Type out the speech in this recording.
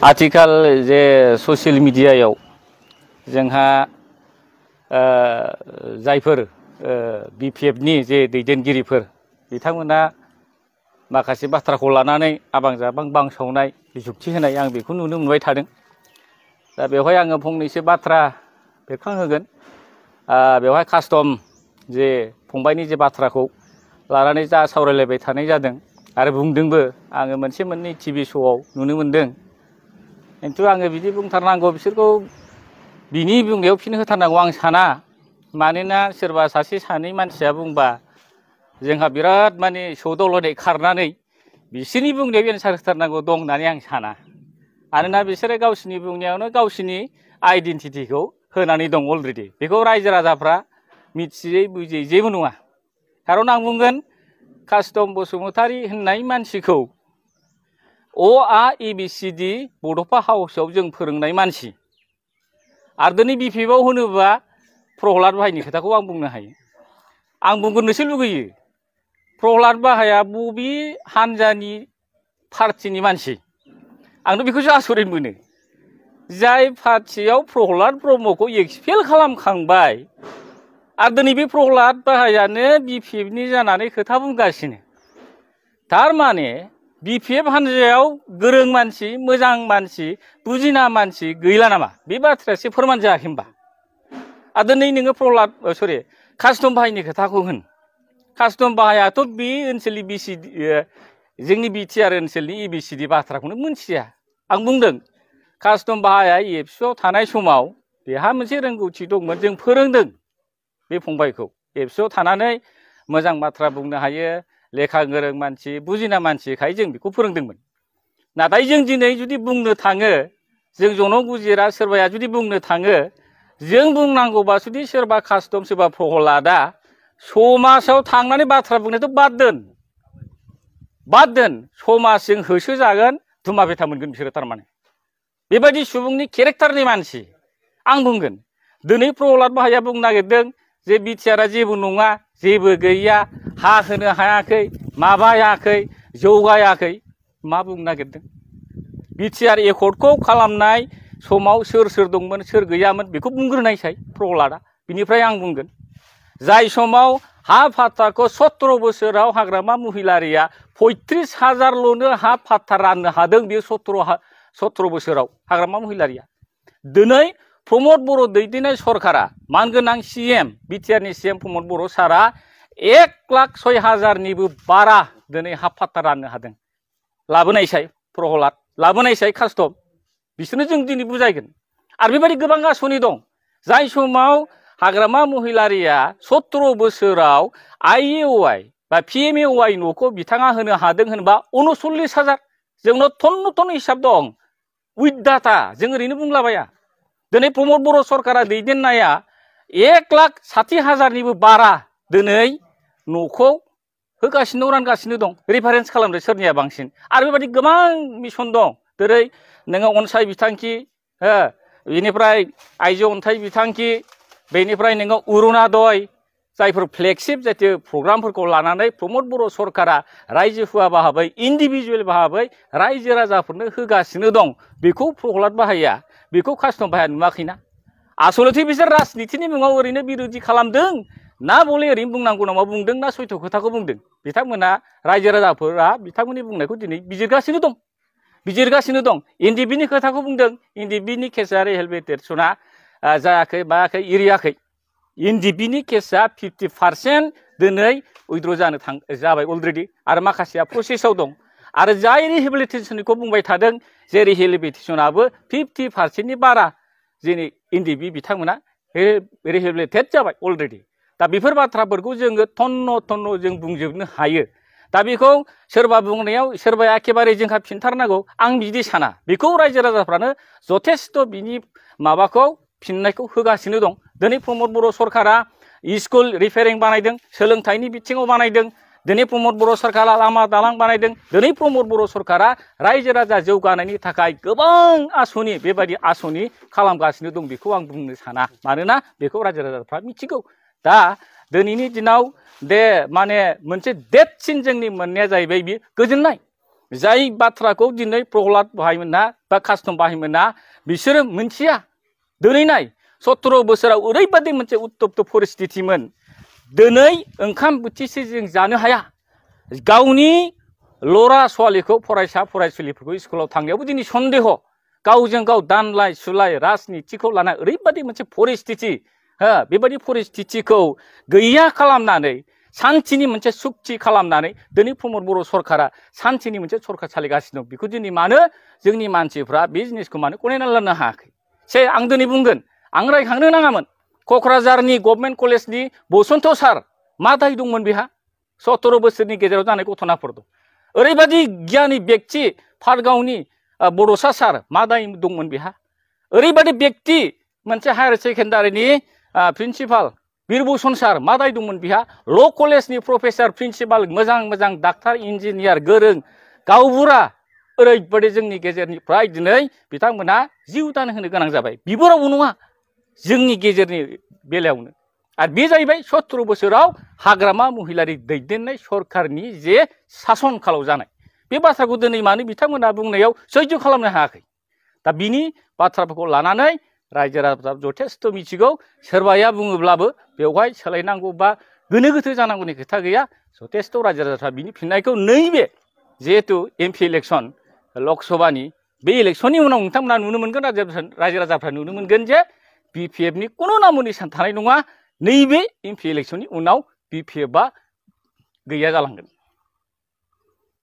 आथिखाल जे ससियेल मिडियायाव जोंहा जायफोर बिपिएफनि जे दैदेनगिरिफोर बिथांमोना माखासे बाथ्राखौ लानानै आबां जाबां बांसावनाय बिजुक्ति होनाय आं बेखौ नुनो मोनबाय थादों। दा बेवहाय आङो फंनैसो बाथ्रा बेरखांहोगोन। बेवहाय कास्टम जे फंबायनि जे बाथ्राखौ लानानै जा सावरायलायबाय थानाय जादों आरो बुंदोंबो आङो मोनसे मोननै टिभि श'आव नुनो मोनदों। खिन्थु आङो बिदि बुंथारनांगौ बिसोरखौ बिनि बुंनायाव फिन होथारनांगौ आं साना। मानोना सोरबा सासे सानै मानसिया बुंबा जोंहा बिराद माने सौदावलायनाय खारनानै बिसोरनि बुंनायाव एन्सार होथारनांगौ दं होननानै आं साना। मानोना बिसोरो गावसिनि बुंनायावनो गावसिनि आइडेन्टिटिखौ होनानै दं अलरेडि। बेखौ रायजो राजाफ्रा मिथियै बुजियै जेबो नङा। खारन आं बुंगोन कास्टम बसुमतारी होननाय मानसिखौ ABCD बड'फा हाउसआव जों फोरोंनाय मानसि। आरो दिनै बिपिएफआव होनोबा प्रहलाद बाहायनि खोथाखौ आं बुंनो हायो। आं बुंग्रोनोसो लुगैयो प्रहलाद बाहाया बबे हान्जानि पार्टिनि मानसि? आंथ' बेखौसो आसरित मोनो। जाय पार्टियाव प्रहलाद ब्रह्मखौ एक्सपेल खालामखांबाय आरो दिनै बे प्रहलाद बाहायानो बिपिएफनि जानानै खोथा बुंगासिनो। थारमाने बिपिएफ हान्जायाव गोरों मानसि, मोजां मानसि, बुजिना मानसि गैला नामा? बे बाथ्रायासो फोरमान जायाखै होनबा? आरो दिनै नोङो कास्टम बाहायनि खोथाखौ होन। कास्टम बाहायाथ' बे ओनसोलनि जोंनि बिटिआर ओनसोलनि ABCD बाथ्राखौनो मोनथिया। आं बुंदों कास्टम बाहाया एबसुआव थानाय समाव बेहा मोनसे रोंगौथि दंमोन। जों फोरोंदों बे फंबायखौ। एबसुआव थानानै मोजां बाथ्रा बुंनो हायो, लेखा गोरों मानसि, बुजिना मानसिखाय जों बेखौ फोरोंदोंमोन। नाथाय जों दिनै जुदि बुंनो थाङो, जों जन' गुजिरा सोरबाया जुदि बुंनो थाङो, जों बुंनांगौबा जुदि सोरबा कास्टम सोरबा प्रहलादा समाजाव थांनानै बाथ्रा बुंनायथ' बाद दोन समाजजों होसोजागोन, धुमा बेथा मोनगोन बिसोरो। थारमाने बेबायदि सुबुंनि केरेक्टारनि मानसि। आं बुंगोन दिनै प्रहलाद बाहाया बुंनो नागिरदों जे बिटिआरआ जेबो नङा, जेबो गैया, हा होनो हायाखै, माबायाखै, जौगायाखै। मा बुंनो नागिरदों? बिटिआर एकर्डखौ खालामनाय समाव सोर सोर दंमोन, सोर गैयामोन बेखौ बुंग्रोनायसाय प्रहलादा। बिनिफ्राय आं बुंगोन जाय समाव हा फाट्टाखौ 17 बोसोराव हाग्रामा महिलारिया 35,000ल'नो हा फाट्टा राननो हादों। बे 17 बोसोराव हाग्रामा महिलारिया। दिनै प्रमद बर' दैदेननाय सरकारा, मानगोनां CM बिटिआरनि CM प्रमद बर' सारा 1,06,000निबो बारा दिनै हा फाट्टा राननो हादों। लाबोनायसाय प्रहलाद, लाबोनायसाय कास्टम, बिसोरनो जों दिनै बुजायगोन। आरो बेबायदि गोबां आसनि दं। जाय समाव हाग्रामा महिलारिया 17 बोसोराव IAOI बा PMAOI न'खौ बिथाङा होनो हादों होनबा 39,000। जोंनाव टन हिसाब दं उइथ डाटा। जों ओरैनो बुंलाबाया। दिनै प्रमद बर' सरकारा दैदेननाया 1,60,000निबो बारा दिनै न'खौ होगासिनो दं, रानगासिनो दं। रेफारेन्स खालामदो सोरनिया बांसिन। आरो बेबायदि गोबां मिसन दं। जेरै नोङो अनसाय बिथांखि, बेनिफ्राय आइजो अन्थाइ बिथांखि, बेनिफ्राय नोङो अरुणादय, जायफोर फ्लेगशिप जातीय प्रग्रामफोरखौ लानानै प्रमद बर' सरकारा रायजोहुआ भाबै, इन्डिभिजुवेल भाबै रायजो राजाफोरनो होगासिनो दं। बेखौ प्रहलाद बाहाया, बेखौ कास्टम बाहाया नुवाखैना? आसलथे बिसोर राजनितिनि मुङाव ओरैनो बिरोधि खालामदों ना बले ओरैनो बुंनांगौ नामा बुंदों ना सैथो खोथाखौ बुंदों? बिथांमोना रायजो राजाफोरा बिथांमोननि बुंनायखौ दिनै बिजिरगासिनो दं। NDBनि खोथाखौ बुंदों। NDBनि केसआ रिहेबिलिटेसना जायाखै, मायाखै, एरियाखै। NDBनि केसआ 50% दिनै उइद्र' जानो जाबाय अलरेडि। आरो माखासेया प्रसेसआव दं। आरो जाय रिहेबिलिटेसनखौ बुंबाय थादों, जे रिहेबिलिटेसनाबो 50%नि बारा दिनै NDB बिथांमोना रिहेबिलिटेट जाबाय अलरेडि। दा बेफोर बाथ्राफोरखौ जोङो थन्न जों बुंजोबनो हायो। दा बेखौ सोरबा बुंनायाव सोरबाया एखेबारे जोंहा फिनथारनांगौ, आं बिदि साना। बेखौ रायजो राजाफ्रानो जथेस्थ' बिनि माबाखौ फिननायखौ होगासिनो दं। दिनै प्रमद बर' सरकारा स्कुल रिपेयारिं बानायदों, सोलोंथाइनि बिथिङाव बानायदों। दिनै प्रमद बर' सरकारा लामा दालां बानायदों। दिनै प्रमद बर' सरकारा रायजो राजा जौगानायनि थाखाय गोबां आसनि, बेबायदि आसनि खालामगासिनो दं। बेखौ आं बुंनो साना। मानोना बेखौ रायजो राजाफ्रा मिथिगौ। दा दिनैनि दिनाव माने मोनसे देरसिन जोंनि मोननाया जाहैबाय बे गोजोननाय। जाय बाथ्राखौ दिनै प्रहलाद बाहायमोना बा कास्टम बाहायमोना बिसोरो मोनथिया दिनै नाय 17 बोसोराव ओरैबादि मोनसे उत्तप्त परिस्थितिमोन दिनै ओंखाम बोथिसे जों जानो हाया गावनि लरा सवालिखौ फरायसा फरायसुलिफोरखौ स्कुलाव थांनायावबो दिनै सन्देह गावजों गाव दानलाय सुलाय राजनितिखौ लाना ओरैबादि मोनसे परिस्थिति बेबायदि परिस्थितिखौ गैया खालामनानै शान्तिनि मोनसे सुक्ति खालामनानै दिनै प्रमद बर' सरकारा शान्तिनि मोनसे सरकार सालिगासिनो दं बेखौ दिनै मानो जोंनि मानसिफ्रा बे जिनिसखौ मानो गनायना लानो हायाखै आं दिनै बुंगोन आं रायखांनो नाङामोन क'क्राझारनि गभर्नमेन्ट कलेजनि बसन्त सार मा दाय दंमोन बेहा 17 बोसोरनि गेजेराव जानाय घटनाफोर दं ओरैबादि गियानि व्यक्ति फारगावनि बड'सा सार मा दाय दंमोन बेहा ओरैबादि व्यक्ति मोनसे हायार सेकेन्डारिनि प्रिन्सिपाल बिरभूषण सार मा दाय दंमोन बेहा ल' कलेजनि प्रफेसार प्रिन्सिपाल मोजां मोजां डाक्टार इन्जिनियार गोरों गावबुरा ओरैबादि जोंनि गेजेरनिफ्राय दिनै बिथांमोना जिउ दान होनो गोनां जाबाय बिबोरावबो नङा जोंनि गेजेरनि बेलायावनो आरो बे जाहैबाय 17 बोसोराव हाग्रामा महिलारि दैदेननाय सरकारनि जे सासन खालाव जानाय बे बाथ्राखौ दिनै मानो बिथांमोना बुंनायाव सैज्य खालामनो हायाखै दा बिनि बाथ्राफोरखौ लानानै रायजो राजाफ्रा जथेस्थ मिथिगौ सोरबाया बुङोब्लाबो बेवहाय सोलायनांगौ बा गोनो गोथो जानांगौनि खोथा गैया जथेस्थ रायजो राजाफ्रा बिनि फिननायखौ नैबे जिहेतु एमपि इलेक्सन लकसभानि बे इलेक्सननि उनाव नोंथांमोना नुनो मोनगोन रायजो राजाफ्रा नुनो मोनगोन जे बिपिएफनि कुनु नामनि सान थानाय नङा नैबे एमपि इलेक्सननि उनाव बिपिएफआ गैया जालांगोन